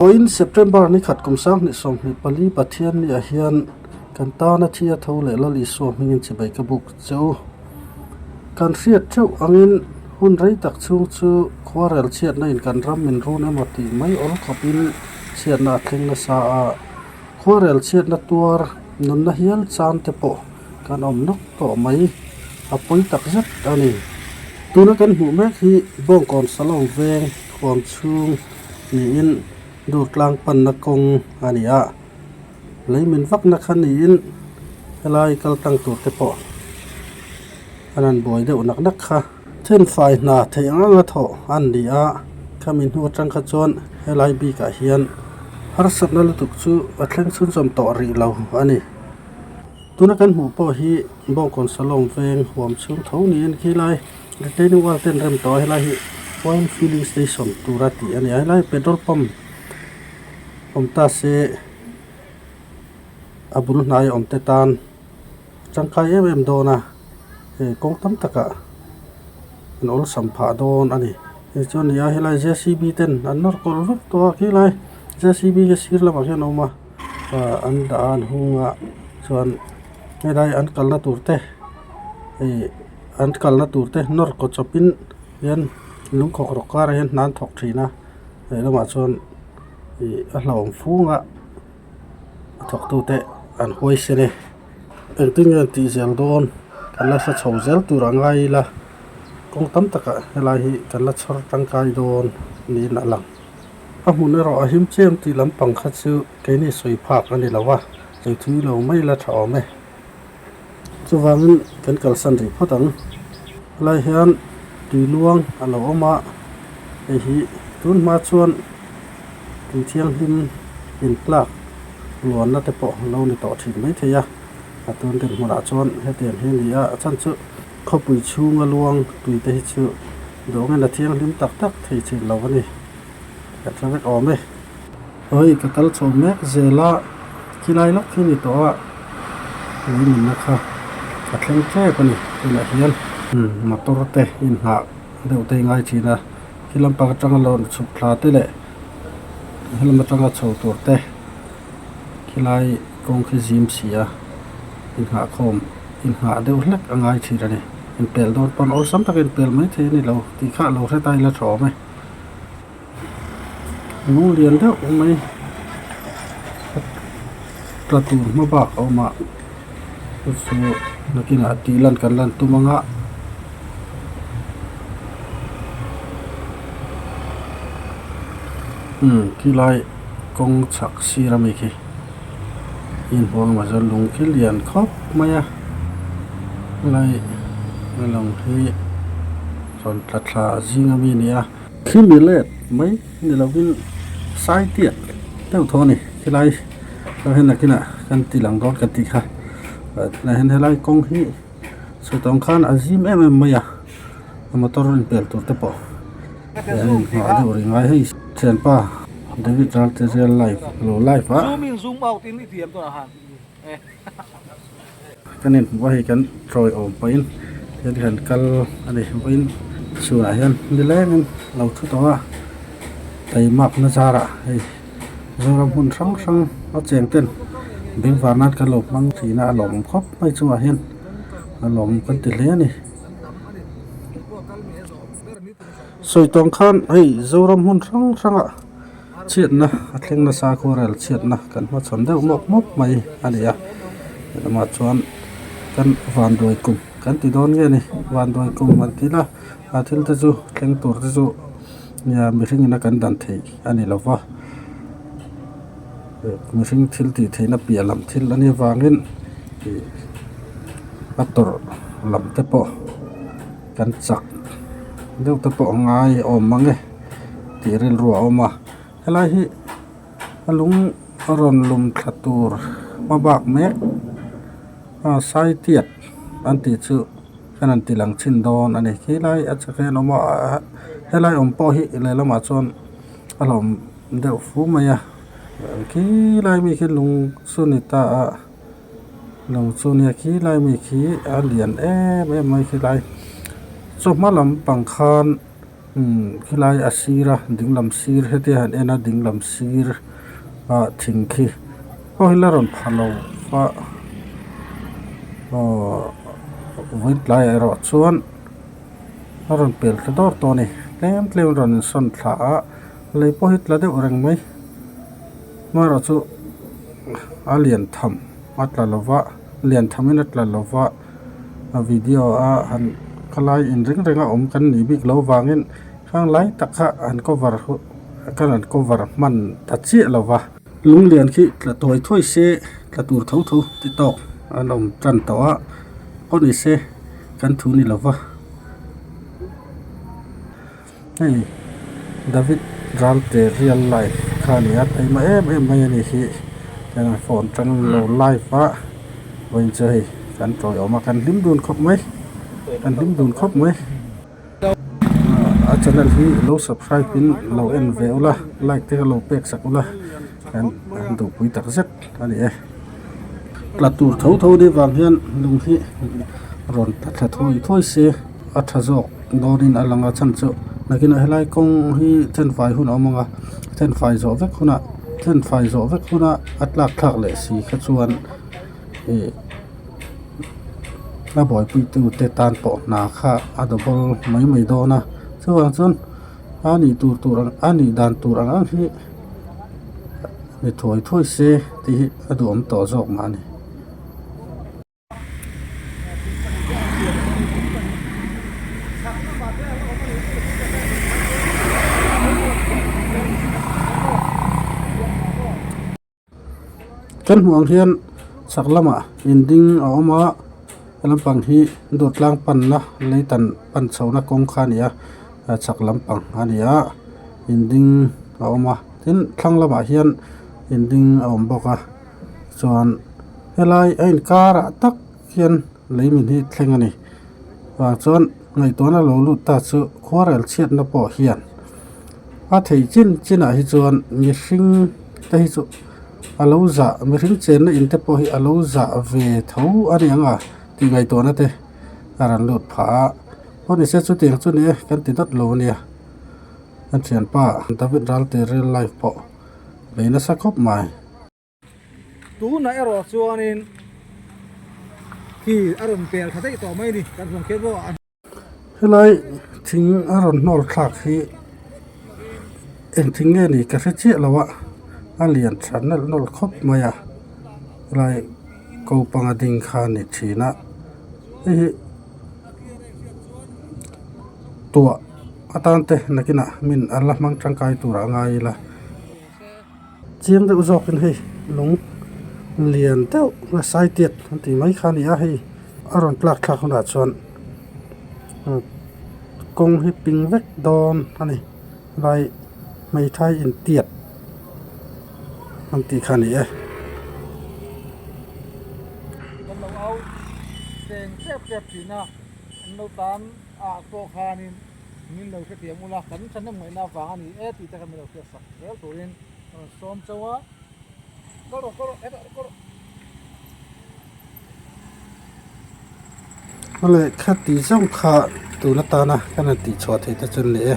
Vawiin September ni khat kum 2024 Pathian ni ah hian kan tana thi a tho leh Lal Isua hmingin chibai ka buk che u. Kan hriat theuh angin hun rei tak chhung chu khuarel chhiatna in kan ram min run emaw tih mai awl khawpin chhiatna a thleng nasa a, khuarel chhiatna tuar nunna hial chan te pawh kan awm nawk tawh mai a pawi tak zet a ni. Tuna kan hmuh mek hi Bawngkawn Salawm veng thuam chhung niin dur tlang panna kawng a ni a, lei min vakna kha niin helai kal tlang tur te pawh an han buai deuh nak nak kha. Thenfai hna theih ang anga thawh an ni a, khami hnu atang kha chuan helai bikah hian harsatna lutuk chu a thleng chhunzawm tawh rih lo a ni. Tuna kan hmuh pawh hi Bawngkawn Salawm veng huam chhung tho niin khilai retaining wall ten rem tawh a helai hi oil filling station tura tih a ni a helai petrol pump awm ta se a bul hnai awm te tan tangkai em em dawn a hei kawng tam takah an awlsam phah dawn a ni hei chuan ni a helai J C B ten an nawr kawlh vek tawh a khilai J C B hi sir lamah hian a awm a. Ahh an dah a an hung a chuan helai an kalna tur te ih an kalna tur te nawr kaw chawpin hian lungkhawk rawk karah hian hna an thawk thin a lehlamah chuan ih a hlauhawm fung a a thawk tute an huai sen e engtin nge an tih zel dawn kan la hre chho zel tur a ngai ila kawng tam takah helai hi kan la chhawr tangkai dawn niin a lang. A hmun erawh a him chiam tih lampang kha chu keini sawi phak a ni lo a, sawi thui lo mai la tha awm e. Chuvangin kan kalsan rih phawt ang. Helai hian tui luang a lo awm a, hei hi tun hma chuan tui thianghlim intlak luanna te pawh a lo ni tawh thin maithei a, a tun dinhmunah chuan hetiang hi a ni a, a chhan chu khawpui chhunga luang tui te hi chu Dawngin a thianghlim tak tak thei thin lo a ni. Ka tha vek awm e. Hawi ka kal chho mek zel a, khilai lawk hi ni tawh a, lei nunna kha ka thleng tep a ni tunah hian. Motor te inhnah deuh te ngai thin a, khi lampang atanga lo chhuk thla te leh helam atanga chho tur te khilai kawng khi zim si a, inhnah khawm inhnah deuh hlek a ngai thin a ni. Inpel dawn pawn awlsam takin inpel mai thei a ni lo tih kha lo hre ta ila tha awm e. Lung lian deuh mai tla tur hma bak a awm a chu chu nakinah tih lan kan lan tum ang a. Umm khilai kawng chhak sir ami khi inhuang ah chuan lung khi lian khawp mai a helai lung hi rawn tla thla zing ami a ni a. Khi milet mai ni lovin sai tiat deuh tho a ni helai ah hian nakinah kan ti lang dawn kan tih kha tunah hian helai kawng hi sawtawng khan a zim em em mai a motor inpel tur te pawh an inhmuh deuh rih ngai hei thianpa David Ralte real life lo live a kan inhmuh a hei kan tawi awm pahin hian kan kal a ni vawiin chhunah hian nilengin lo thu tawh a taimak na zarah hei Zoram hmun hrang hrang a cheng ten bengvar nan kan lo hmang thin a a lawmawm khawp mai chungah hian a lawmawm kan ti hle a ni. Sawi tawng khan hei Zoram hmun hrang hrangah chhiatna a thleng nasa khuarel chhiatna kan hmachhawn deuh mawp mawp mai a ni a helamah chuan kan vanduai kum kan ti dawn nge ni vanduai kum an ti la a thil te chu thleng tur te chu nia mihring ina kan dan theih a ni lo va mihring thil tih theihna piah lam thil a nih avangin ih a tawrh lam te pawh kan chak deuh te pawh a ngai awm mang e. Tih rilru a awm a helai hi a lung a rawn lum thla tur hma bak mek a sai tiat an tih chu kan han ti lang chhin dawn a ni khilai a chak hian a awm a helai awm pawh hi lehlamah chuan a hlauhawm deuh fu mai a khilai mi khi lung chu ni ta a lung chu nia khilai mi khi a lian em em mai khilai chawhma lampang khan. Umm khilai a sir a dinglam sir hetia han en a dinglam sir ah thing khi pawh hi la rawn pha lo va aw vawiin tlaiah erawh chuan a rawn pel thla dawr tawh a ni tlem tlem a rawn insawn thla a lei pawh hi tla deuh reng mai amaherawhchu a lian tham a tla lo va lian thamin a tla lo va. A video a han khalai in reng reng a awm kan nih bik loh vangin khang lai tak kha han cover kan han cover hman ta chiah lo va. Lung lian khi tla tuai thuai se tla tur tho tho ti tawk an awm tan tawh a pawh ni se kan thu ni lo va. Hei David Ralte real life kha a ni a taima em em mai a ni hi chuan phone atang lo live a vawiin chu hei kan tawiawm a kan hlim dun khawp mai kan hlim dun khawp mai a channel hi lo subscribe in lo en ve ula like te kha lo pek sak ula kan duhpui tak zet a ni e tla tur tho tho ni vang hian lung hi rawn tla thla thawi thawi se a tha zawk dawnin a lang a chhan chu nakinah helai kawng hi thenfai hun a awm ang a thenfai zawh vek hunah thenfai zawh vek huna a tlak thlak leh si kha chuan ih a buaipui tu te tan pawh hna kha a double mai mai dawn a chuvang chuan a nih tur tur ang a nih dan tur ang ang hi ni thuai thuai se tih hi a duhawm tawh zawk mah a ni. Kan hmuh ang hian chhak lamah in ding a awm a he lampang hi dawt tlang panna lei tan pan chhohna kawng kha a ni a chhak lampang a ni a in ding a awm a tin thlang lamah hian in ding a awm bawk a chuan helai a inkarah tak hian lei min hi thleng a ni vang chuan ngaihtuahna lo lut ta chu khuarel chhiatna pawh hian a theih chin chinah hi chuan mihring te hi chu a lo zah mihring chenna in te pawh hi a lo zah ve tho a ni ang a tih ngaihtuahna te a rawn lut phah a pawh ni se chutiang chu ni e kan ti dawt lo a nia kan thianpa David Ralte real life pawh bei nasa khawp mai. Tunah erawh chuanin khi a rawn pel tha daih tawh mai a ni kan hmuh ang khian maw a. Helai thing a rawn hnawl thlak hi eng thing nge ni ka hre chiah lo a a lian tha nawlh nawlh khawp mai a helai ko panga ding kha a ni thin a hei hi tuah atan te nakinah min an la hmang tangkai turah a ngai ila. Chiang deuh zawkin hei lung lian deuh a sai tiat an tih mai kha a ni a hei a rawn tlak thlak hunah chuan kawng hi ping vek dawn a ni helai hmeithai intiat an tih kha a ni e. Kan lo au seng tep tep thin a an lo tan ah pawh khanin min lo hrethiam ula kan thahnem ngaihna avang a ni e tih te kha min lo hriat sak zel turin ka rawn sawm chauh a kal rawh kal rawh hetah kal rawh. Awle kha tih zawng kha tun atana kan han tih chhuah theih te chu an ni e.